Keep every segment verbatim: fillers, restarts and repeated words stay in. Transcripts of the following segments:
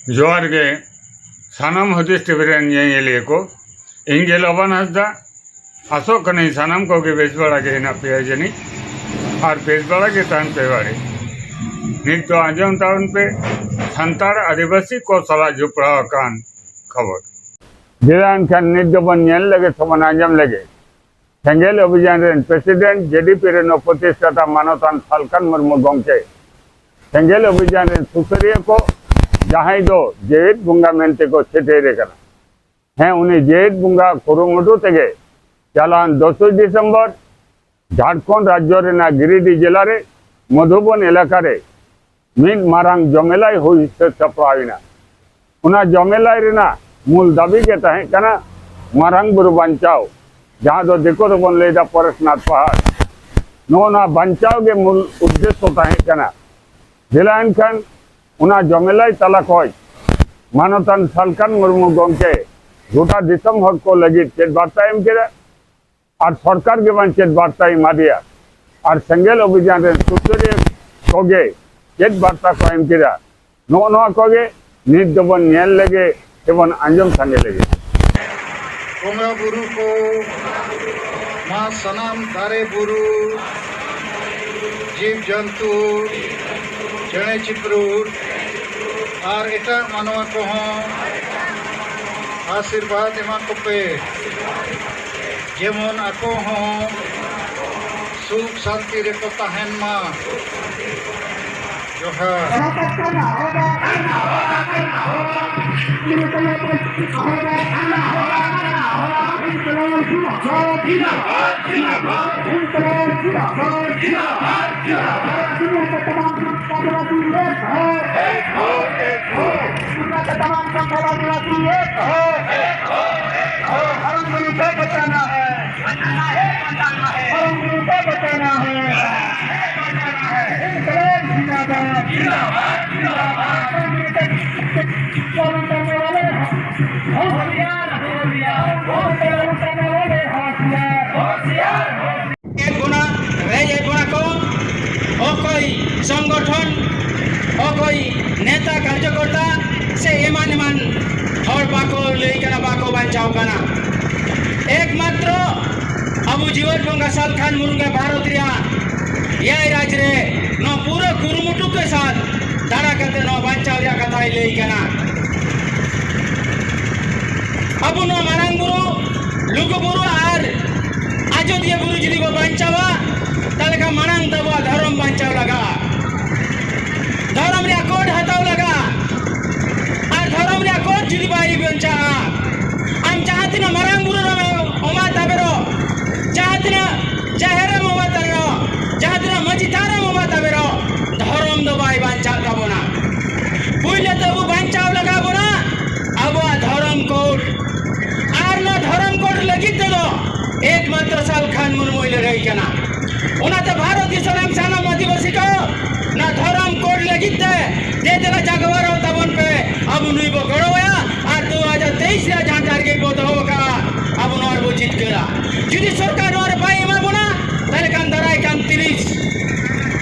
ᱡᱚᱦᱟᱨ ᱜᱮ ᱥᱟᱱᱟᱢ ᱦᱩᱫᱤᱥ ᱴᱤᱵᱷᱤ ᱨᱮᱱ ᱧᱮᱧᱮᱞᱤᱭᱟᱹ ᱠᱚ᱾ ᱤᱧ ᱜᱮ ᱞᱚᱵᱟᱱ ᱦᱟᱸᱥᱫᱟ᱾ ᱟᱥᱚᱜ ᱠᱟᱹᱱᱟᱹᱧ ᱥᱟᱱᱟᱢ ᱠᱚᱜᱮ ᱵᱮᱥ ᱵᱟᱲᱟ ᱜᱮ ᱦᱮᱱᱟᱜ ᱯᱮᱭᱟ ᱡᱟᱹᱱᱤᱡ, ᱟᱨ ᱵᱮᱥ ᱵᱟᱲᱟ ᱜᱮ ᱛᱟᱦᱮᱱ ᱯᱮ ᱵᱟᱲᱮ᱾ ᱱᱤᱛ ᱫᱚ ᱟᱸᱡᱚᱢ ᱛᱟᱵᱚᱱ ᱯᱮ ᱥᱟᱱᱛᱟᱲ ᱟᱹᱫᱤᱵᱟᱹᱥᱤ ᱠᱚ ᱥᱟᱞᱟᱜ ᱡᱚᱯᱲᱟᱣ ᱟᱠᱟᱱ ᱠᱷᱚᱵᱚᱨ᱾ ᱡᱮᱞᱟ ᱮᱱᱠᱷᱟᱱ ᱱᱤᱛ ᱫᱚᱵᱚᱱ ᱧᱮᱞ ᱞᱮᱜᱮ ᱥᱮᱵᱚᱱ ᱟᱸᱡᱚᱢ ᱞᱮᱜᱮ᱾ ᱥᱮᱸᱜᱮᱞ ᱚᱵᱷᱤᱡᱟᱱ ᱨᱮᱱ ᱯᱨᱮᱥᱤᱰᱮᱱᱴ, ᱡᱮᱰᱤᱯᱤ ᱨᱮᱱ ᱩᱯᱨᱚᱛᱤᱥᱴᱷᱟᱛᱟ ᱢᱟᱱᱚᱛᱟᱱ ᱥᱟᱞᱠᱷᱟᱱ ᱢᱩᱨᱢᱩ ᱜᱚᱢᱠᱮ, ᱥᱮᱸᱜᱮᱞ ᱚᱵᱷᱤᱡᱟᱱ ᱨᱮᱱ ᱥᱩᱥᱟᱹᱨᱤᱭᱟᱹ ᱠᱚ, ᱡᱟᱦᱟᱸᱭ ᱫᱚ ᱡᱮᱣᱮᱫ ᱵᱚᱸᱜᱟ ᱢᱮᱱᱛᱮ ᱠᱚ ᱪᱷᱟᱹᱴᱭᱟᱹᱨᱮ ᱠᱟᱱᱟ᱾ ᱦᱮᱸ, ᱩᱱᱤ ᱡᱮᱣᱮᱫ ᱵᱚᱸᱜᱟ ᱠᱩᱨᱩᱢᱩᱴᱩ ᱛᱮᱜᱮ ᱪᱟᱞᱟᱣᱮᱱ ᱫᱚᱥᱮᱭ ᱰᱤᱥᱮᱢᱵᱚᱨ ᱡᱷᱟᱲᱠᱷᱚᱸᱰ ᱨᱟᱡᱽᱡᱚ ᱨᱮᱱᱟᱜ ᱜᱤᱨᱤᱰᱤ ᱡᱮᱞᱟ ᱨᱮ ᱢᱚᱫᱷᱩᱵᱚᱱ ᱮᱞᱟᱠᱟ ᱨᱮ ᱢᱤᱫ ᱢᱟᱨᱟᱝ ᱡᱚᱢᱮᱞᱟᱭ ᱦᱩᱭ ᱥᱟᱹᱛ ᱥᱟᱯᱲᱟᱣ ᱮᱱᱟ᱾ ᱚᱱᱟ ᱡᱚᱢᱮᱞᱟᱭ ᱨᱮᱱᱟᱜ ᱢᱩᱞ ᱫᱟᱹᱵᱤ ᱜᱮ ᱛᱟᱦᱮᱸ ᱠᱟᱱᱟ ᱢᱟᱨᱟᱝ ᱵᱩᱨᱩ ᱵᱟᱧᱪᱟᱣ, ᱡᱟᱦᱟᱸ ᱫᱚ ᱫᱤᱠᱩ ᱫᱚᱵᱚᱱ ᱞᱟᱹᱭᱫᱟ ᱯᱚᱨᱮᱥᱱᱟᱛᱷ ᱯᱟᱦᱟᱲ᱾ ᱱᱚᱜᱼᱚ ᱱᱚᱣᱟ ᱵᱟᱧᱪᱟᱣ ᱜᱮ ᱢᱩᱞ ᱩᱫᱽᱫᱮᱥᱥᱚ ᱛᱟᱦᱮᱸ ᱠᱟᱱᱟ᱾ ᱫᱮᱞᱟ ᱮᱱᱠᱷᱟᱱ ᱚᱱᱟ ᱡᱚᱢᱮᱞᱟᱭ ᱛᱟᱞᱟ ᱠᱷᱚᱱ ᱢᱟᱱᱚᱛᱟᱱ ᱥᱟᱞᱠᱷᱟᱱ ᱢᱩᱨᱢᱩ ᱜᱚᱢᱠᱮ ᱜᱚᱴᱟ ᱫᱤᱥᱚᱢ ᱦᱚᱲ ᱠᱚ ᱞᱟᱹᱜᱤᱫ ᱪᱮᱫ ᱵᱟᱨᱛᱟᱭ ᱮᱢ ᱠᱮᱫᱟ? ᱟᱨ ᱥᱚᱨᱠᱟᱨ ᱜᱮ ᱵᱟᱝ ᱪᱮᱫ ᱵᱟᱨᱛᱟᱭ ᱮᱢᱟ ᱫᱮᱭᱟ? ᱟᱨ ᱥᱮᱸᱜᱮᱞ ᱚᱵᱷᱤᱡᱟᱱ ᱨᱮᱱ ᱥᱩᱥᱟᱹᱨᱤᱭᱟᱹ ᱠᱚᱜᱮ ᱪᱮᱫ ᱵᱟᱨᱛᱟ ᱠᱚ ᱮᱢ ᱠᱮᱫᱟ? ᱱᱚᱜᱼᱚ ᱱᱚᱣᱟ ᱠᱚᱜᱮ ᱱᱤᱛ ᱫᱚᱵᱚᱱ ᱧᱮᱞ ᱞᱮᱜᱮ ᱥᱮᱵᱚᱱ ᱟᱸᱡᱚᱢ ᱥᱟᱸᱜᱮ ᱞᱮᱜᱮ᱾ ᱵᱚᱸᱜᱟ ᱵᱩᱨᱩ ᱠᱚ, ᱢᱟ ᱥᱟᱱᱟᱢ ᱫᱟᱨᱮ ᱵᱩᱨᱩ, ᱡᱤᱵᱽ ᱡᱚᱱᱛᱩ, ᱪᱮᱬᱮ ᱪᱤᱯᱨᱩᱫ ᱟᱨ ᱮᱴᱟᱜ ᱢᱟᱱᱣᱟ ᱠᱚᱦᱚᱸ ᱟᱥᱤᱨᱵᱟᱫᱽ ᱮᱢᱟ ᱠᱚᱯᱮ, ᱡᱮᱢᱚᱱ ᱟᱠᱚ ᱦᱚᱸ ᱥᱩᱠ ᱥᱟᱱᱛᱤ ᱨᱮᱠᱚ ᱛᱟᱦᱮᱱ ᱢᱟ᱾ ᱡᱚᱦᱟᱨ᱾ ᱮᱫ ᱵᱚᱱᱟ, ᱨᱮᱡ ᱮᱫ ᱵᱚᱱᱟ ᱠᱚ᱾ ᱚᱠᱚᱭ ᱥᱚᱝᱜᱚᱴᱷᱚᱱ, ᱚᱠᱚᱭ ᱱᱮᱛᱟ ᱠᱟᱨᱡᱚᱠᱚᱨᱛᱟ ᱠᱟᱱᱟ᱾ ᱮᱠᱢᱟᱛᱨᱚ ᱟᱵᱚ ᱡᱤᱣᱮᱫ ᱵᱚᱸᱜᱟ ᱥᱟᱞᱠᱷᱟᱱ ᱢᱩᱨᱢᱩ ᱜᱮ ᱵᱷᱟᱨᱚᱛ ᱨᱮᱭᱟᱜ ᱮᱭᱟᱭ ᱨᱟᱡᱽ ᱨᱮ ᱱᱚᱣᱟ ᱯᱩᱨᱟᱹ ᱠᱩᱨᱩᱢᱩᱴᱩ ᱠᱮ ᱥᱟᱛ ᱫᱟᱬᱟ ᱠᱟᱛᱮ ᱱᱚᱣᱟ ᱵᱟᱧᱪᱟᱣ ᱨᱮᱭᱟᱜ ᱠᱟᱛᱷᱟᱭ ᱞᱟᱹᱭ ᱠᱟᱱᱟ᱾ ᱟᱵᱚ ᱱᱚᱣᱟ ᱢᱟᱨᱟᱝ ᱵᱩᱨᱩ, ᱞᱩᱜᱩ ᱵᱩᱨᱩ ᱟᱨ ᱟᱡᱚᱫᱤᱭᱟᱹ ᱵᱩᱨᱩ ᱡᱩᱫᱤ ᱵᱚ ᱵᱟᱧᱪᱟᱣᱟ, ᱛᱟᱦᱞᱮ ᱠᱷᱟᱱ ᱢᱟᱲᱟᱝ ᱫᱚ ᱟᱵᱚᱣᱟᱜ ᱫᱷᱚᱨᱚᱢ ᱵᱟᱧᱪᱟᱣ ᱞᱟᱜᱟᱜᱼᱟ᱾ ᱫᱷᱚᱨᱚᱢ ᱨᱮᱭᱟᱜ ᱠᱳᱰ ᱦᱟᱛᱟᱣ ᱞᱟᱜᱟᱜᱼᱟ᱾ ᱟᱨ ᱫᱷᱚᱨᱚᱢ ᱨᱮᱭᱟᱜ ᱠᱳᱰ ᱡᱩᱫᱤ ᱵᱟᱭ ᱵᱟᱧᱪᱟᱜᱼᱟ, ᱟᱢ ᱡᱟᱦᱟᱸ ᱛᱤᱱᱟᱹᱜ ᱢᱟᱨᱟᱝ ᱵᱩᱨᱩ ᱨᱮᱢ ᱚᱢᱟ ᱛᱟᱵᱮᱨᱚᱜ, ᱡᱟᱦᱟᱸ ᱛᱤᱱᱟᱹᱜ ᱡᱟᱦᱮᱨ ᱨᱮᱢ ᱚᱢᱟ ᱛᱟᱵᱮᱨᱚᱜ, ᱡᱟᱦᱟᱸ ᱛᱤᱱᱟᱹᱜ ᱢᱟᱹᱡᱷᱤ ᱛᱷᱟᱱ ᱨᱮᱢ ᱚᱢᱟ ᱛᱟᱵᱮᱨᱚᱜ, ᱫᱷᱚᱨᱚᱢ ᱫᱚ ᱵᱟᱭ ᱵᱟᱧᱪᱟᱜ ᱛᱟᱵᱚᱱᱟ᱾ ᱯᱩᱭᱞᱟᱹ ᱛᱮ ᱟᱵᱚ ᱵᱟᱧᱪᱟᱣ ᱞᱟᱜᱟᱣ ᱵᱚᱱᱟ ᱟᱵᱚᱣᱟᱜ ᱫᱷᱚᱨᱚᱢ ᱠᱳᱰ᱾ ᱟᱨ ᱱᱚᱣᱟ ᱫᱷᱚᱨᱚᱢ ᱠᱳᱰ ᱞᱟᱹᱜᱤᱫ ᱛᱮᱫᱚ ᱮᱠᱢᱟᱛᱨᱚ ᱥᱟᱞᱠᱷᱟᱱ ᱢᱩᱨᱢᱩᱭ ᱞᱟᱹᱲᱦᱟᱹᱭ ᱠᱟᱱᱟ᱾ ᱚᱱᱟᱛᱮ ᱵᱷᱟᱨᱚᱛ ᱫᱤᱥᱚᱢ ᱨᱮᱱ ᱥᱟᱱᱟᱢ ᱟᱹᱫᱤᱵᱟᱹᱥᱤ ᱠᱚ ᱱᱚᱣᱟ ᱫᱷᱚᱨᱚᱢ ᱠᱳᱰ ᱞᱟᱹᱜᱤᱫ ᱛᱮ ᱫᱮ ᱫᱮᱞᱟ ᱡᱟᱜᱣᱟᱨᱚᱜ ᱛᱟᱵᱚᱱ ᱯᱮ᱾ ᱟᱵᱚ ᱱᱩᱭ ᱵᱚ ᱜᱚᱲᱚᱣᱟᱭᱟ ᱟᱨ ᱫᱩ ᱦᱟᱡᱟᱨ ᱛᱮᱭᱤᱥ ᱨᱮᱭᱟᱜ ᱡᱟᱦᱟᱸ ᱴᱟᱨᱜᱮᱴ ᱵᱚ ᱫᱚᱦᱚ ᱟᱠᱟᱫᱼᱟ, ᱟᱵᱚ ᱱᱚᱣᱟ ᱨᱮᱵᱚ ᱡᱤᱛᱠᱟᱹᱨᱟ᱾ ᱡᱩᱫᱤ ᱥᱚᱨᱠᱟᱨ ᱱᱚᱣᱟ ᱨᱮ ᱵᱟᱭ ᱮᱢᱟ ᱵᱚᱱᱟ, ᱛᱟᱦᱞᱮ ᱠᱷᱟᱱ ᱫᱟᱨᱟᱭ ᱠᱟᱱ ᱛᱤᱨᱤᱥ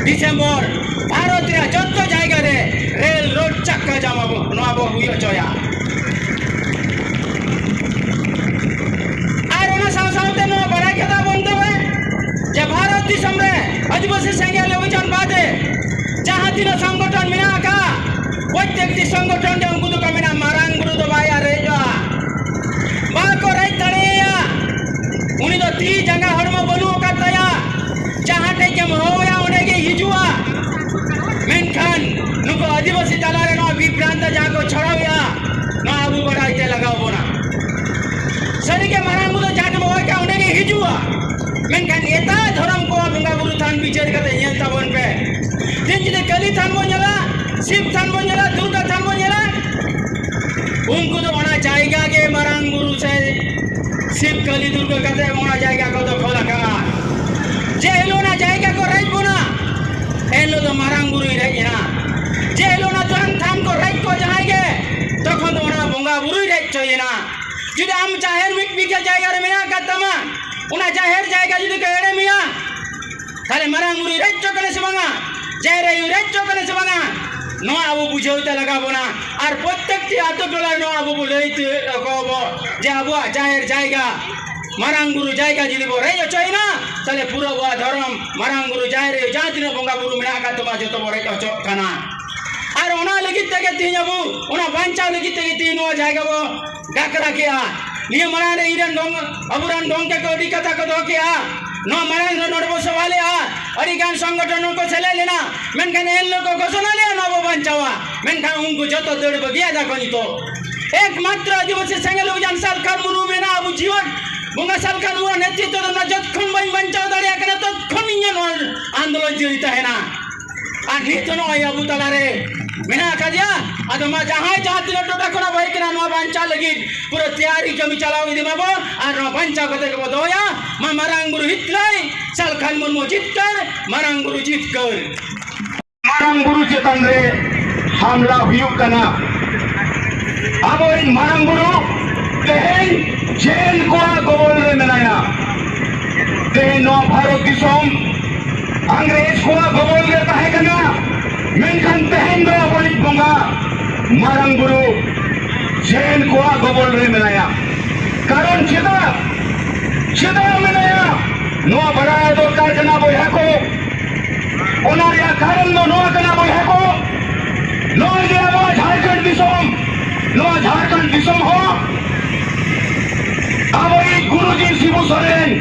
ᱰᱤᱥᱮᱢᱵᱚᱨ ᱵᱷᱟᱨᱚᱛ ᱨᱮᱭᱟᱜ ᱡᱚᱛᱚ ᱡᱟᱭᱜᱟ ᱨᱮ ᱨᱮᱞ ᱨᱳᱰ ᱪᱟᱠᱟ ᱡᱟᱢ ᱟᱵᱚ ᱱᱚᱣᱟ ᱵᱚ ᱦᱩᱭ ᱦᱚᱪᱚᱭᱟ᱾ ᱟᱨ ᱚᱱᱟ ᱥᱟᱶ ᱥᱟᱶᱛᱮ ᱱᱚᱣᱟ ᱵᱟᱲᱟᱭ ᱠᱟᱛᱷᱟ ᱵᱚᱱ ᱛᱚᱵᱮ ᱡᱮ ᱵᱷᱟᱨᱚᱛ ᱫᱤᱥᱚᱢ ᱨᱮ ᱟᱹᱫᱤᱵᱟᱹᱥᱤ ᱥᱮᱸᱜᱮᱞ ᱚᱵᱷᱤᱡᱟᱱ ᱵᱟᱫᱮ ᱡᱟᱦᱟᱸ ᱛᱤᱱᱟᱹᱜ ᱥᱚᱝᱜᱚᱴᱷᱚᱱ ᱢᱮᱱᱟᱜ ᱟᱠᱟᱫ, ᱯᱨᱚᱛᱮᱠᱴᱤ ᱥᱚᱝᱜᱚᱴᱷᱚᱱ ᱨᱮ ᱩᱱᱠᱩ ᱫᱚᱠᱚ ᱢᱮᱱᱟ ᱢᱟᱨᱟᱝ ᱵᱩᱨᱩ ᱫᱚ ᱵᱟᱭ ᱟᱨᱮᱡᱚᱜᱼᱟ, ᱵᱟᱠᱚ ᱨᱮᱡ ᱫᱟᱲᱮᱭᱟᱭᱟ᱾ ᱩᱱᱤ ᱫᱚ ᱛᱤ ᱡᱟᱸᱜᱟ ᱦᱚᱲᱢᱚ ᱵᱟᱹᱱᱩᱜ ᱟᱠᱟᱫ ᱛᱟᱭᱟ, ᱡᱟᱦᱟᱸ ᱴᱷᱮᱡ ᱜᱮᱢ ᱦᱚᱦᱚᱣᱟᱭᱟ ᱚᱸᱰᱮ ᱜᱮᱭ ᱦᱤᱡᱩᱜᱼᱟ᱾ ᱢᱮᱱᱠᱷᱟᱱ ᱱᱩᱠᱩ ᱟᱹᱫᱤᱵᱟᱹᱥᱤ ᱛᱟᱞᱟᱨᱮ ᱱᱚᱣᱟ ᱵᱤᱵᱷᱨᱟᱱᱛ ᱡᱟᱦᱟᱸ ᱠᱚ ᱪᱷᱚᱲᱟᱣᱮᱫᱼᱟ, ᱱᱚᱣᱟ ᱟᱵᱚ ᱵᱟᱰᱟᱭ ᱛᱮ ᱞᱟᱜᱟᱣ ᱵᱚᱱᱟ᱾ ᱥᱟᱹᱨᱤᱜᱮ ᱢᱟᱨᱟᱝ ᱵᱩᱨᱩ ᱡᱟᱦᱟᱸ ᱴᱷᱮᱱ ᱵᱚ ᱦᱚᱦᱚᱭ ᱠᱷᱟᱱ ᱚᱸᱰᱮ ᱜᱮ ᱦᱤᱡᱩᱜᱼᱟ᱾ ᱢᱮᱱᱠᱷᱟᱱ ᱮᱴᱟᱜ ᱫᱷᱚᱨᱚᱢ ᱠᱚᱣᱟᱜ ᱵᱚᱸᱜᱟ ᱵᱩᱨᱩ ᱛᱷᱟᱱ ᱵᱤᱪᱟᱹᱨ ᱠᱟᱛᱮ ᱧᱮᱞ ᱛᱟᱵᱚᱱ ᱯᱮ᱾ ᱛᱮᱦᱮᱧ ᱡᱩᱫᱤ ᱠᱟᱹᱞᱤ ᱛᱷᱟᱱ ᱵᱚᱱ ᱧᱮᱞᱟ, ᱥᱤᱵ ᱛᱷᱟᱱ ᱵᱚᱱ ᱧᱮᱞᱟ, ᱫᱩᱨᱜᱟ ᱛᱷᱟᱱ ᱵᱚᱱ ᱧᱮᱞᱟ, ᱩᱱᱠᱩ ᱫᱚ ᱚᱱᱟ ᱡᱟᱭᱜᱟ ᱜᱮ ᱢᱟᱨᱟᱝ ᱵᱩᱨᱩ ᱥᱮ ᱥᱤᱵ ᱠᱟᱹᱞᱤ ᱫᱩᱨᱜᱟ ᱠᱟᱛᱮ ᱚᱱᱟ ᱡᱟᱭᱜᱟ ᱠᱚ ᱫᱚᱠᱷᱚᱞ ᱟᱠᱟᱫᱼᱟ᱾ ᱡᱮ ᱦᱤᱞᱳᱜ ᱚᱱᱟ ᱡᱟᱭᱜᱟ ᱠᱚ ᱨᱮᱡ ᱵᱚᱱᱟ, ᱮᱱ ᱦᱤᱞᱳᱜ ᱫᱚ ᱢᱟᱨᱟᱝ ᱵᱩᱨᱩᱭ ᱨᱮᱡ ᱮᱱᱟ᱾ ᱡᱮ ᱦᱤᱞᱳᱜ ᱚᱱᱟ ᱛᱷᱟᱱ ᱛᱷᱟᱱ ᱠᱚ ᱨᱮᱡ ᱠᱚ ᱡᱟᱦᱟᱸᱭ ᱜᱮ, ᱛᱚᱠᱷᱚᱱ ᱫᱚ ᱚᱱᱟ ᱵᱚᱸᱜᱟ ᱵᱩᱨᱩᱭ ᱨᱮᱡ ᱦᱚᱪᱚᱭᱮᱱᱟ᱾ ᱡᱩᱫᱤ ᱟᱢ ᱡᱟᱦᱮᱨ ᱢᱤᱫ ᱵᱤᱜᱷᱟᱹ ᱡᱟᱭᱜᱟ ᱨᱮ ᱢᱮᱱᱟᱜ ᱟᱠᱟᱫ ᱛᱟᱢᱟ, ᱚᱱᱟ ᱡᱟᱦᱮᱨ ᱡᱟᱭᱜᱟ ᱡᱩᱫᱤ ᱠᱚ ᱮᱲᱮ ᱢᱮᱭᱟ, ᱛᱟᱦᱞᱮ ᱢᱟᱨᱟᱝ ᱵᱩᱨᱩᱭ ᱨᱮᱡ ᱦᱚᱪᱚ ᱠᱟᱱᱟ ᱥᱮ ᱵᱟᱝᱟ? ᱡᱟᱦᱮᱨ ᱟᱭᱳᱭ ᱨᱮᱡ ᱦᱚᱪᱚ ᱠᱟᱱᱟ ᱥᱮ ᱵᱟᱝᱟ? ᱱᱚᱣᱟ ᱟᱵᱚ ᱵᱩᱡᱷᱟᱹᱣ ᱛᱮ ᱞᱟᱜᱟᱣ ᱵᱚᱱᱟ᱾ ᱟᱨ ᱯᱨᱚᱛᱮᱠᱴᱤ ᱟᱛᱳ ᱴᱚᱞᱟ ᱨᱮ ᱱᱚᱣᱟ ᱟᱵᱚ ᱵᱚ ᱞᱟᱹᱭ ᱛᱮ ᱟᱠᱚ ᱟᱵᱚ ᱡᱮ ᱟᱵᱚᱣᱟᱜ ᱡᱟᱦᱮᱨ ᱡᱟᱭᱜᱟ, ᱢᱟᱨᱟᱝ ᱵᱩᱨᱩ ᱡᱟᱭᱜᱟ ᱡᱩᱫᱤ ᱵᱚ ᱨᱮᱡ ᱦᱚᱪᱚᱭᱮᱱᱟ, ᱛᱟᱦᱞᱮ ᱯᱩᱨᱟᱹ ᱟᱵᱚᱣᱟᱜ ᱫᱷᱚᱨᱚᱢ, ᱢᱟᱨᱟᱝ ᱵᱩᱨᱩ ᱡᱟᱦᱮᱨ ᱟᱭᱳ, ᱡᱟᱦᱟᱸ ᱛᱤᱱᱟᱹᱜ ᱵᱚᱸᱜᱟ ᱵᱩᱨᱩ ᱢᱮᱱᱟᱜ ᱟᱠᱟᱫ ᱛᱟᱵᱚᱱᱟ, ᱡᱚᱛᱚ ᱵᱚ ᱨᱮᱡ ᱦᱚᱪᱚᱜ ᱠᱟᱱᱟ᱾ ᱟᱨ ᱚᱱᱟ ᱞᱟᱹᱜᱤᱫ ᱛᱮᱜᱮ ᱛᱮᱦᱮᱧ ᱟᱵᱚ, ᱚᱱᱟ ᱵᱟᱧᱪᱟᱣ ᱞᱟᱹᱜᱤᱫ ᱛᱮᱜᱮ ᱛᱮᱦᱮᱧ ᱱᱚᱣᱟ ᱡᱟᱭᱜᱟ ᱵᱚ ᱰᱟᱠᱨᱟ ᱠᱮᱜᱼᱟ᱾ ᱱᱤᱭᱟᱹ ᱢᱟᱲᱟᱝ ᱨᱮ ᱤᱧ ᱨᱮᱱ ᱜᱚᱝ-, ᱟᱵᱚᱨᱮᱱ ᱜᱚᱝᱠᱮ ᱠᱚ ᱟᱹᱰᱤ ᱠᱟᱛᱷᱟ ᱠᱚ ᱫᱚᱦᱚ ᱠᱮᱜᱼᱟ᱾ ᱱᱚᱣᱟ ᱢᱟᱲᱟᱝ ᱨᱮ ᱱᱚᱰᱮ ᱵᱚ ᱥᱚᱵᱷᱟ ᱞᱮᱜᱼᱟ, ᱟᱹᱰᱤ ᱜᱟᱱ ᱥᱚᱝᱜᱚᱴᱷᱚᱱ ᱦᱚᱸᱠᱚ ᱥᱮᱞᱮᱫ ᱞᱮᱱᱟ, ᱢᱮᱱᱠᱷᱟᱱ ᱮᱱ ᱦᱤᱞᱳᱜ ᱠᱚ ᱜᱷᱳᱥᱚᱱᱟ ᱞᱮᱜᱼᱟ ᱱᱚᱣᱟ ᱵᱚ ᱵᱟᱧᱪᱟᱣᱟ, ᱢᱮᱱᱠᱷᱟᱱ ᱩᱱᱠᱩ ᱡᱚᱛᱚ ᱫᱟᱹᱲ ᱵᱟᱹᱜᱤᱭᱟᱫᱟ ᱠᱚ ᱱᱤᱛᱚᱜ᱾ ᱮᱠᱢᱟᱛᱨᱚ ᱟᱹᱫᱤᱵᱟᱹᱥᱤ ᱥᱮᱸᱜᱮᱞ ᱚᱵᱷᱤᱡᱟᱱ ᱥᱟᱞᱠᱷᱟᱱ ᱢᱩᱨᱢᱩ ᱢᱮᱱᱟᱜᱼᱟ, ᱟᱵᱚ ᱡᱤᱭᱚᱱ ᱵᱚᱸᱜᱟ ᱥᱟᱞᱠᱷᱟᱱ ᱢᱩᱨᱢᱩ ᱱᱮᱛᱨᱤᱛᱵ ᱛᱮ ᱱᱚᱣᱟ ᱡᱚᱛᱠᱷᱚᱱ ᱵᱟᱹᱧ ᱵᱟᱧᱪᱟᱣ ᱫᱟᱲᱮᱭᱟᱜ ᱠᱟᱱᱟ, ᱛᱚᱛᱠᱷᱚᱱ ᱤᱧᱟᱹᱜ ᱱᱚᱣᱟ ᱟᱱᱫᱳᱞᱚᱱ ᱡᱟᱹᱨᱤ ᱛᱟᱦᱮᱱᱟ᱾ ᱟᱨ ᱱᱤᱛ ᱱᱚᱜᱼᱚᱭ ᱟᱵᱚ ᱛᱟᱞᱟᱨᱮ ᱢᱮᱱᱟᱜ ᱟᱠᱟᱫᱮᱭᱟ᱾ ᱟᱫᱚ ᱢᱟ ᱡᱟᱦᱟᱸᱭ ᱡᱟᱦᱟᱸ ᱛᱤᱱᱟᱹᱜ ᱴᱚᱴᱷᱟ ᱠᱷᱚᱱᱟᱜ ᱵᱚ ᱦᱮᱡ ᱠᱟᱱᱟ, ᱱᱚᱣᱟ ᱵᱟᱧᱪᱟᱣ ᱞᱟᱹᱜᱤᱫ ᱯᱩᱨᱟᱹ ᱛᱮᱭᱟᱨᱤ ᱠᱟᱹᱢᱤ ᱪᱟᱞᱟᱣ ᱤᱫᱤ ᱢᱟᱵᱚ ᱟᱨ ᱱᱚᱣᱟ ᱵᱟᱧᱪᱟᱣ ᱠᱟᱛᱮ ᱜᱮᱵᱚ ᱫᱚᱦᱚᱭᱟ᱾ ᱢᱟ ᱢᱟᱨᱟᱝ ᱵᱩᱨᱩ ᱦᱤᱛᱞᱟᱹᱭ, ᱥᱟᱞᱠᱷᱟᱱ ᱢᱩᱨᱢᱩ ᱡᱤᱛᱠᱟᱹᱨ, ᱢᱟᱨᱟᱝ ᱵᱩᱨᱩ ᱡᱤᱛᱠᱟᱹᱨ᱾ ᱢᱟᱨᱟᱝ ᱵᱩᱨᱩ ᱪᱮᱛᱟᱱ ᱨᱮ ᱦᱟᱢᱞᱟ ᱦᱩᱭᱩᱜ ᱠᱟᱱᱟ᱾ ᱟᱵᱚᱨᱮᱱ ᱢᱟᱨᱟᱝ ᱵᱩᱨᱩ ᱛᱮᱦᱮᱧ ᱡᱮᱱ ᱠᱚᱣᱟᱜ ᱜᱚᱵᱚᱞ ᱨᱮ ᱢᱮᱱᱟᱭᱟ᱾ ᱛᱮᱦᱮᱧ ᱱᱚᱣᱟ ᱵᱷᱟᱨᱚᱛ ᱫᱤᱥᱚᱢ ᱤᱝᱨᱮᱡᱽ ᱠᱚᱣᱟᱜ ᱜᱚᱵᱚᱞ ᱨᱮ ᱛᱟᱦᱮᱸ ᱠᱟᱱᱟ, ᱢᱮᱱᱠᱷᱟᱱ ᱛᱮᱦᱮᱧ ᱫᱚ ᱟᱵᱚᱨᱮᱱ ᱵᱚᱸᱜᱟ ᱢᱟᱨᱟᱝ ᱵᱩᱨᱩ ᱡᱮᱱ ᱠᱚᱣᱟᱜ ᱜᱚᱵᱚᱞ ᱨᱮ ᱢᱮᱱᱟᱭᱟ᱾ ᱠᱟᱨᱚᱱ ᱪᱮᱫᱟᱜ, ᱪᱮᱫᱟᱜ ᱢᱮᱱᱟᱭᱟ, ᱱᱚᱣᱟ ᱵᱟᱲᱟᱭ ᱫᱚᱨᱠᱟᱨ ᱠᱟᱱᱟ ᱵᱚᱭᱦᱟ ᱠᱚ᱾ ᱚᱱᱟ ᱨᱮᱭᱟᱜ ᱠᱟᱨᱚᱱ ᱫᱚ ᱱᱚᱣᱟ ᱠᱟᱱᱟ ᱵᱚᱭᱦᱟ ᱠᱚ, ᱱᱚᱜᱼᱚᱭ ᱡᱮ ᱟᱵᱚᱣᱟᱜ ᱡᱷᱟᱲᱠᱷᱚᱸᱰ ᱫᱤᱥᱚᱢ, ᱱᱚᱣᱟ ᱡᱷᱟᱲᱠᱷᱚᱸᱰ ᱫᱤᱥᱚᱢ ᱦᱚᱸ ᱟᱵᱚᱭᱤᱡ ᱜᱩᱨᱩᱡᱤ ᱥᱤᱵᱩ ᱥᱚᱨᱮᱱ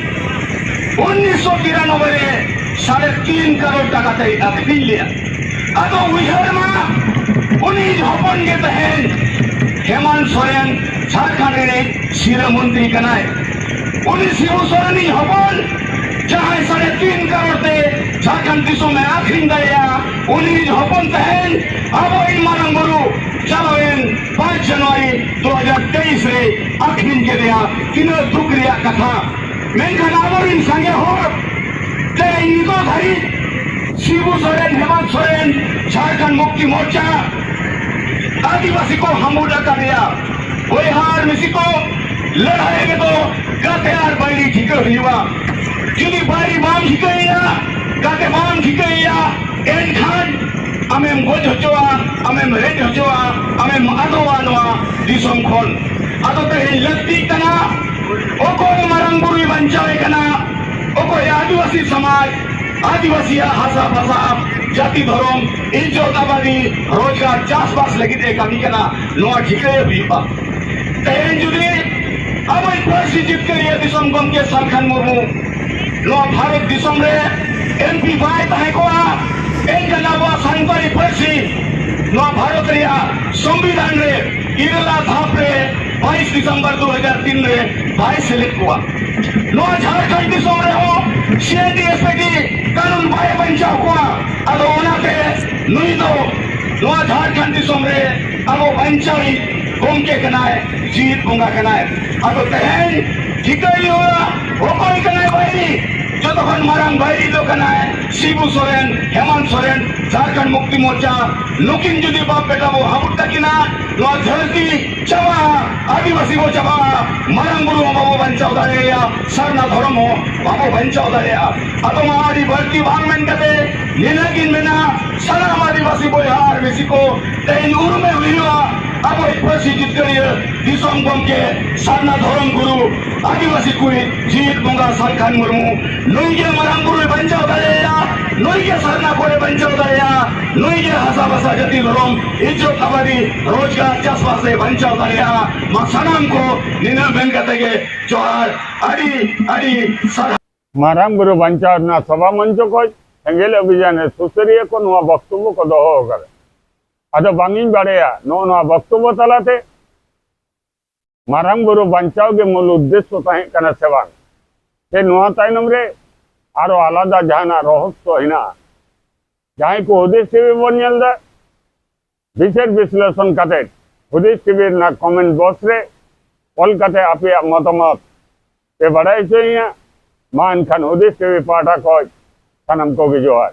ᱩᱱᱤᱥᱥᱚ ᱛᱤᱨᱟᱱᱚᱵᱵᱳᱭ ᱨᱮ ᱥᱟᱲᱮ ᱛᱤᱱ ᱠᱟᱨᱳᱲ ᱴᱟᱠᱟ ᱛᱮᱭ ᱟᱹᱠᱷᱨᱤᱧ ᱞᱮᱫᱼᱟ᱾ ᱟᱫᱚ ᱩᱭᱦᱟᱹᱨ ᱢᱟ, ᱩᱱᱤ ᱦᱚᱯᱚᱱ ᱜᱮ ᱛᱟᱦᱮᱸᱱ ᱦᱮᱢᱟᱱᱛ ᱥᱚᱨᱮᱱ, ᱡᱷᱟᱲᱠᱷᱚᱸᱰ ᱨᱤᱱᱤᱡ ᱥᱤᱨᱟᱹ ᱢᱚᱱᱛᱨᱤ ᱠᱟᱱᱟᱭ᱾ ᱩᱱᱤ ᱥᱤᱵᱩ ᱥᱚᱨᱮᱱᱤᱡ ᱦᱚᱯᱚᱱ, ᱡᱟᱦᱟᱸᱭ ᱥᱟᱲᱮ ᱛᱤᱱ ᱠᱟᱨᱳᱲ ᱛᱮ ᱡᱷᱟᱲᱠᱷᱚᱸᱰ ᱫᱤᱥᱚᱢᱮ ᱟᱹᱠᱷᱨᱤᱧ ᱫᱟᱲᱮᱭᱟᱜᱼᱟ, ᱩᱱᱤ ᱦᱚᱯᱚᱱ ᱛᱟᱦᱮᱸᱱ ᱟᱵᱚᱭᱤᱡ ᱢᱟᱨᱟᱝ ᱵᱩᱨᱩ ᱪᱟᱞᱟᱣᱮᱱ ᱯᱟᱸᱪ ᱡᱟᱱᱩᱣᱟᱨᱤ ᱫᱩ ᱦᱟᱡᱟᱨ ᱛᱮᱭᱤᱥ ᱨᱮ ᱟᱹᱠᱷᱨᱤᱧ ᱠᱮᱫᱮᱭᱟ᱾ ᱛᱤᱱᱟᱹᱜ ᱫᱩᱠ ᱨᱮᱭᱟᱜ ᱠᱟᱛᱷᱟ᱾ ᱢᱮᱱᱠᱷᱟᱱ ᱟᱵᱚᱨᱮᱱ ᱥᱟᱸᱜᱮ ᱦᱚᱲ ᱛᱮᱦᱮᱧ ᱱᱤᱛᱚᱜ ᱫᱷᱟᱹᱨᱤᱡ ᱥᱤᱵᱩ ᱥᱚᱨᱮᱱ, ᱦᱮᱢᱟᱱᱛ ᱥᱚᱨᱮᱱ, ᱡᱷᱟᱲᱠᱷᱚᱸᱰ ᱢᱩᱠᱛᱤ ᱢᱳᱨᱪᱟ, ᱟᱹᱫᱤᱵᱟᱹᱥᱤ ᱠᱚ ᱦᱟᱢᱵᱩᱲ ᱟᱠᱟᱫᱮᱭᱟ᱾ ᱵᱚᱭᱦᱟ ᱟᱨ ᱢᱤᱥᱤ ᱠᱚ, ᱞᱟᱹᱲᱦᱟᱹᱭ ᱨᱮᱫᱚ ᱜᱟᱛᱮ ᱟᱨ ᱵᱟᱹᱭᱨᱤ ᱴᱷᱤᱠᱟᱹ ᱦᱩᱭᱩᱜᱼᱟ᱾ ᱡᱩᱫᱤ ᱵᱟᱹᱭᱨᱤ ᱵᱟᱢ ᱴᱷᱤᱠᱟᱹᱭᱮᱭᱟ, ᱜᱟᱛᱮ ᱵᱟᱢ ᱴᱷᱤᱠᱟᱹᱭᱮᱭᱟ, ᱮᱱᱠᱷᱟᱱ ᱟᱢᱮᱢ ᱜᱚᱡ ᱦᱚᱪᱚᱜᱼᱟ, ᱟᱢᱮᱢ ᱨᱮᱡ ᱦᱚᱪᱚᱜᱼᱟ, ᱟᱢᱮᱢ ᱟᱫᱚᱜᱼᱟ ᱱᱚᱣᱟ ᱫᱤᱥᱚᱢ ᱠᱷᱚᱱ᱾ ᱟᱫᱚ ᱛᱮᱦᱮᱧ ᱞᱟᱹᱠᱛᱤᱜ ᱠᱟᱱᱟ, ᱚᱠᱚᱭ ᱢᱟᱨᱟᱝ ᱵᱩᱨᱩᱭ ᱵᱟᱧᱪᱟᱣᱮ ᱠᱟᱱᱟ, ᱚᱠᱚᱭ ᱟᱹᱫᱤᱵᱟᱹᱥᱤ ᱥᱚᱢᱟᱡᱽ, ᱟᱹᱫᱤᱵᱟᱹᱥᱤᱭᱟᱜ ᱦᱟᱥᱟ ᱵᱷᱟᱥᱟ, ᱡᱟᱹᱛᱤ ᱫᱷᱚᱨᱚᱢ, ᱤᱡᱽᱡᱚᱛ ᱟᱵᱟᱫᱤ, ᱨᱳᱡᱽᱜᱟᱨ, ᱪᱟᱥᱵᱟᱥ ᱞᱟᱹᱜᱤᱫ ᱮ ᱠᱟᱹᱢᱤ ᱠᱟᱱᱟ, ᱱᱚᱣᱟ ᱴᱷᱤᱠᱟᱹᱭ ᱦᱩᱭᱩᱜᱼᱟ᱾ ᱛᱮᱦᱮᱧ ᱡᱩᱫᱤ ᱟᱵᱚᱭᱤᱡ ᱯᱟᱹᱨᱥᱤ ᱡᱤᱛᱠᱟᱹᱨᱤᱭᱟᱹ ᱫᱤᱥᱚᱢ ᱜᱚᱢᱠᱮ ᱥᱟᱞᱠᱷᱟᱱ ᱢᱩᱨᱢᱩ ᱱᱚᱣᱟ ᱵᱷᱟᱨᱚᱛ ᱫᱤᱥᱚᱢ ᱨᱮ ᱮᱢᱯᱤ ᱵᱟᱭ ᱛᱟᱦᱮᱸ ᱠᱚᱜᱼᱟ, ᱮᱱᱠᱷᱟᱱ ᱟᱵᱚᱣᱟᱜ ᱥᱟᱱᱛᱟᱲᱤ ᱯᱟᱹᱨᱥᱤ ᱱᱚᱣᱟ ᱵᱷᱟᱨᱚᱛ ᱨᱮᱭᱟᱜ ᱥᱚᱝᱵᱤᱫᱷᱟᱱ ᱨᱮ ᱤᱨᱟᱹᱞᱟ ᱫᱷᱟᱯ ᱨᱮ ᱵᱟᱭᱤᱥ ᱰᱤᱥᱮᱢᱵᱚᱨ ᱫᱩ ᱦᱟᱡᱟᱨ ᱛᱤᱱ ᱨᱮ ᱵᱟᱭ ᱥᱮᱞᱮᱫ ᱠᱚᱜᱼᱟ᱾ ᱱᱚᱣᱟ ᱡᱷᱟᱲᱠᱷᱚᱸᱰ ᱫᱤᱥᱚᱢ ᱨᱮᱦᱚᱸ ᱥᱤ ᱮᱱ ᱰᱤ ᱮᱥ ᱯᱤ ᱰᱤ ᱠᱟᱹᱱᱩᱱ ᱵᱟᱭ ᱵᱟᱧᱪᱟᱣ ᱠᱚᱣᱟ᱾ ᱟᱫᱚ ᱚᱱᱟᱛᱮ ᱱᱩᱭ ᱫᱚ ᱱᱚᱣᱟ ᱡᱷᱟᱲᱠᱷᱚᱸᱰ ᱫᱤᱥᱚᱢ ᱨᱮ ᱟᱵᱚ ᱵᱟᱧᱪᱟᱣᱤᱡ ᱜᱚᱢᱠᱮ ᱠᱟᱱᱟᱭ, ᱡᱤᱣᱤᱫ ᱵᱚᱸᱜᱟ ᱠᱟᱱᱟᱭ᱾ ᱟᱫᱚ ᱛᱮᱦᱮᱧ ᱴᱷᱤᱠᱟᱹᱭ ᱦᱩᱭᱩᱜᱼᱟ, ᱚᱠᱚᱭ ᱠᱟᱱᱟᱭ ᱵᱟᱹᱭᱨᱤ? ᱡᱚᱛᱚ ᱠᱷᱚᱱ ᱢᱟᱨᱟᱝ ᱵᱟᱹᱭᱨᱤ ᱫᱚ ᱠᱟᱱᱟᱭ ᱥᱤᱵᱩ ᱥᱚᱨᱮᱱ, ᱦᱮᱢᱚᱱᱛ ᱥᱚᱨᱮᱱ, ᱡᱷᱟᱲᱠᱷᱚᱸᱰ ᱢᱩᱠᱛᱤ ᱢᱳᱨᱪᱟ᱾ ᱱᱩᱠᱤᱱ ᱡᱩᱫᱤ ᱵᱟᱯ ᱵᱮᱴᱟ ᱵᱚ ᱦᱟᱵᱩᱲ ᱛᱟᱹᱠᱤᱱᱟ, ᱱᱚᱣᱟ ᱫᱷᱟᱹᱨᱛᱤ ᱪᱟᱵᱟᱜᱼᱟ, ᱟᱹᱫᱤᱵᱟᱹᱥᱤ ᱵᱚ ᱪᱟᱵᱟᱜᱼᱟ, ᱢᱟᱨᱟᱝ ᱵᱩᱨᱩ ᱦᱚᱸ ᱵᱟᱵᱚ ᱵᱟᱧᱪᱟᱣ ᱫᱟᱲᱮᱭᱟᱭᱟ, ᱥᱟᱨᱱᱟ ᱫᱷᱚᱨᱚᱢ ᱦᱚᱸ ᱵᱟᱵᱚ ᱵᱟᱧᱪᱟᱣ ᱫᱟᱲᱮᱭᱟᱜᱼᱟ᱾ ᱟᱫᱚ ᱢᱟ ᱟᱹᱰᱤ ᱵᱟᱹᱲᱛᱤ ᱵᱟᱝ ᱢᱮᱱ ᱠᱟᱛᱮ ᱱᱤᱱᱟᱹᱜ ᱜᱤᱧ ᱢᱮᱱᱟ, ᱥᱟᱱᱟᱢ ᱟᱹᱫᱤᱵᱟᱹᱥᱤ ᱵᱚᱭᱦᱟ ᱟᱨ ᱢᱤᱥᱤ ᱠᱚ, ᱛᱮᱦᱮᱧ ᱩᱨᱩᱢᱮ ᱦᱩᱭᱩᱜᱼᱟ ᱟᱵᱚᱭᱤᱡ ᱯᱟᱹᱨᱥᱤ ᱡᱤᱛᱠᱟᱹᱨᱤᱭᱟᱹ ᱫᱤᱥᱚᱢ ᱜᱚᱢᱠᱮ, ᱥᱟᱨᱱᱟ ᱫᱷᱚᱨᱚᱢ ᱜᱩᱨᱩ, ᱟᱹᱫᱤᱵᱟᱹᱥᱤ ᱠᱚᱭᱤᱡ ᱡᱤᱣᱤᱫ ᱵᱚᱸᱜᱟ ᱥᱟᱞᱠᱷᱟᱱ ᱢᱩᱨᱢᱩ᱾ ᱱᱩᱭ ᱜᱮ ᱢᱟᱨᱟᱝ ᱵᱩᱨᱩᱭ ᱵᱟᱧᱪᱟᱣ ᱫᱟᱲᱮᱭᱟᱭᱟ, ᱱᱩᱭ ᱜᱮ ᱥᱟᱨᱱᱟ ᱠᱚᱭ ᱵᱟᱧᱪᱟᱣ ᱫᱟᱲᱮᱭᱟᱜᱼᱟ, ᱱᱩᱭ ᱜᱮ ᱦᱟᱥᱟ ᱵᱷᱟᱥᱟ ᱡᱟᱹᱛᱤ ᱫᱷᱚᱨᱚᱢ ᱤᱡᱽᱡᱚᱛ ᱟᱵᱟᱫᱤ ᱨᱳᱡᱽᱜᱟᱨ ᱪᱟᱥᱵᱟᱥ ᱮ ᱵᱟᱧᱪᱟᱣ ᱫᱟᱲᱮᱭᱟᱜᱼᱟ᱾ ᱢᱟ ᱥᱟᱱᱟᱢ ᱠᱚ ᱱᱤᱱᱟᱹᱜ ᱢᱮᱱ ᱠᱟᱛᱮ ᱜᱮ ᱡᱚᱦᱟᱨ, ᱟᱹᱰᱤ ᱟᱹᱰᱤ ᱥᱟᱨᱦᱟᱣ᱾ ᱢᱟᱨᱟᱝ ᱵᱩᱨᱩ ᱵᱟᱧᱪᱟᱣ ᱨᱮᱱᱟᱜ ᱥᱚᱵᱷᱟ ᱢᱚᱧᱪᱚ ᱠᱷᱚᱱ ᱥᱮᱸᱜᱮᱞ ᱚᱵᱷᱤᱡᱟᱱ ᱨᱮ ᱥᱩᱥᱟᱹᱨᱤᱭᱟᱹ ᱠᱚ ᱱᱚᱣᱟ ᱵᱚᱠᱛᱚᱵᱚ ᱠᱚ ᱫᱚᱦᱚ ᱟᱠᱟᱫᱟ᱾ ᱟᱫᱚ ᱵᱟᱝ ᱤᱧ ᱵᱟᱲᱟᱭᱟ ᱱᱚᱜᱼᱚ ᱱᱚᱣᱟ ᱵᱚᱠᱛᱚᱵᱚ ᱛᱟᱞᱟᱛᱮ ᱢᱟᱨᱟᱝ ᱵᱩᱨᱩ ᱵᱟᱧᱪᱟᱣ ᱜᱮ ᱢᱩᱞ ᱩᱫᱽᱫᱮᱥᱥᱚ ᱛᱟᱦᱮᱸ ᱠᱟᱱᱟ ᱥᱮ ᱵᱟᱝ, ᱥᱮ ᱱᱚᱣᱟ ᱛᱟᱭᱱᱚᱢ ᱨᱮ ᱟᱨᱚ ᱟᱞᱟᱫᱟ ᱡᱟᱦᱟᱱᱟᱜ ᱨᱚᱦᱚᱥᱭᱚ ᱦᱮᱱᱟᱜᱼᱟ᱾ ᱡᱟᱦᱟᱸᱭ ᱠᱚ ᱦᱩᱫᱤᱥ ᱴᱤᱵᱷᱤ ᱵᱚᱱ ᱧᱮᱞ ᱮᱫᱟ, ᱵᱤᱪᱟᱹᱨ ᱵᱤᱥᱞᱮᱥᱚᱱ ᱠᱟᱛᱮ ᱦᱩᱫᱤᱥ ᱴᱤᱵᱷᱤ ᱨᱮᱱᱟᱜ ᱠᱚᱢᱮᱱᱴ ᱵᱚᱠᱥ ᱨᱮ ᱚᱞ ᱠᱟᱛᱮ ᱟᱯᱮᱭᱟᱜ ᱢᱚᱛᱟᱢᱚᱛ ᱯᱮ ᱵᱟᱲᱟᱭ ᱦᱚᱪᱚᱭᱤᱧᱟ᱾ ᱢᱟ ᱮᱱᱠᱷᱟᱱ ᱦᱩᱫᱤᱥ ᱴᱤᱵᱷᱤ ᱯᱟᱦᱴᱟ ᱠᱷᱚᱱ ᱥᱟᱱᱟᱢ ᱠᱚᱜᱮ ᱡᱚᱦᱟᱨ᱾